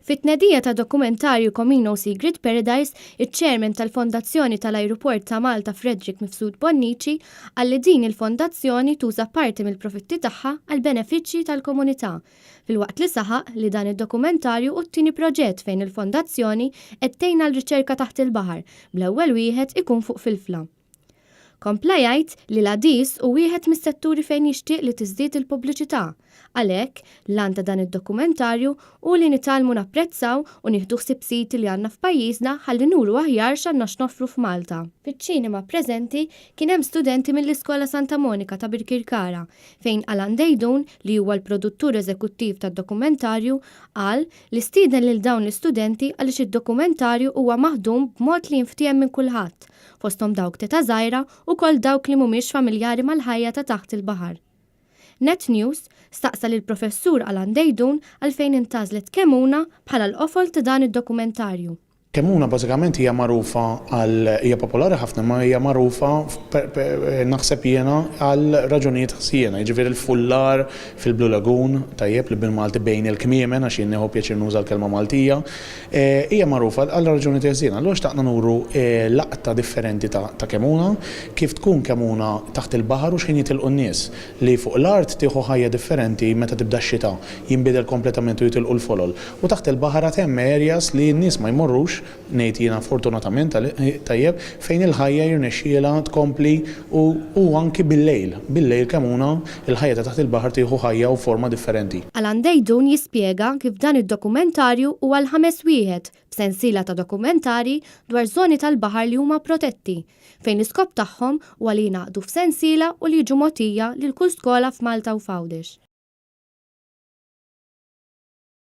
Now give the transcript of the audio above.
Fit-tnedija ta' dokumentarju Comino Secret Paradise, iċ-Chairman tal-Fondazzjoni tal-Ajruport ta' Malta Frederick Mifsud Bonnici qal li din il-fondazzjoni tuża parti mill-profitti tagħha għall-benefiċċji tal-komunità, filwaqt li saħaq li dan id-dokumentarju hu t-tieni proġett fejn il-fondazzjoni qed tgħin għal riċerka taħt il-baħar, bl-ewwel wieħed ikun fuq Filfla. Kompla jgħid li l-għadis hu wieħed mis-setturi fejn jixtieq li tiżdied il-pubbliċità. Għalhekk, l-għan ta' dan id-dokumentarju hu li nitgħallmu napprezzaw u nieħdu ħsieb siti li għandna f'pajjiżna ħalli nuru aħjar x'għandna x'noffru f'Malta. Fiċ-ċinema preżenti kien hemm studenti mill-Iskola Santa Monika ta' Birkirkara fejn Alan Deidun li huwa l-produttur eżekuttiv tad-dokumentarju qal li stieden lil dawn l-istudenti għaliex id-dokumentarju huwa maħdum b'mod li jinftiehem minn kulħadd, fosthom dawk t'età żgħira ukoll dawk li mhumiex familjari mal-ħajja ta' taħt il-baħar. Net News staqsa lill-Professur Alan Deidun għalfejn intgħażlet Kemuna bħala l-qofol ta' dan id-dokumentarju. Kemuna bażikament hija magħrufa għal, hija popolari ħafna imma hija magħrufa naħseb jiena għal raġunijiet ħsiena, jiġifieri l-fullar fil-Blue Lagoon, tajjeb li bil-Malti bejn il-kmiemen għax jien nieħu pjaċir nuża l-kelma Maltija, Hija magħrufa għal raġuni ta' ħżiena. Allura xtaqna nuru laqta differenti ta' Kemuna, kif tkun Kemuna taħt il-baħar u x'ħin jitilqu n-nies. Li fuq l-art tieħu ħajja differenti meta tibda x-xita, jinbidel kompletament u jitilqu l-folol. U taħt il-baħar għad hemm areas li n-nies ma jmorrux, ngħid jiena fortunatament, tajjeb, fejn il-ħajja jirnexxielha tkompli u u anki bil-lejl. Bil-lejl Kemuna, il-ħajja ta' taħt il-baħar tieħu ħajja u forma differenti. Alan Deidun jispjega kif dan id-dokumentarju huwa l-ħames wieħed f'sensiela ta' dokumentarji dwar żoni tal-baħar li huma protetti, fejn l-iskop tagħhom huwa li jingħaqdu f'sensiela u li jiġu mogħtija lil kull skola f'Malta u f'Għawdex.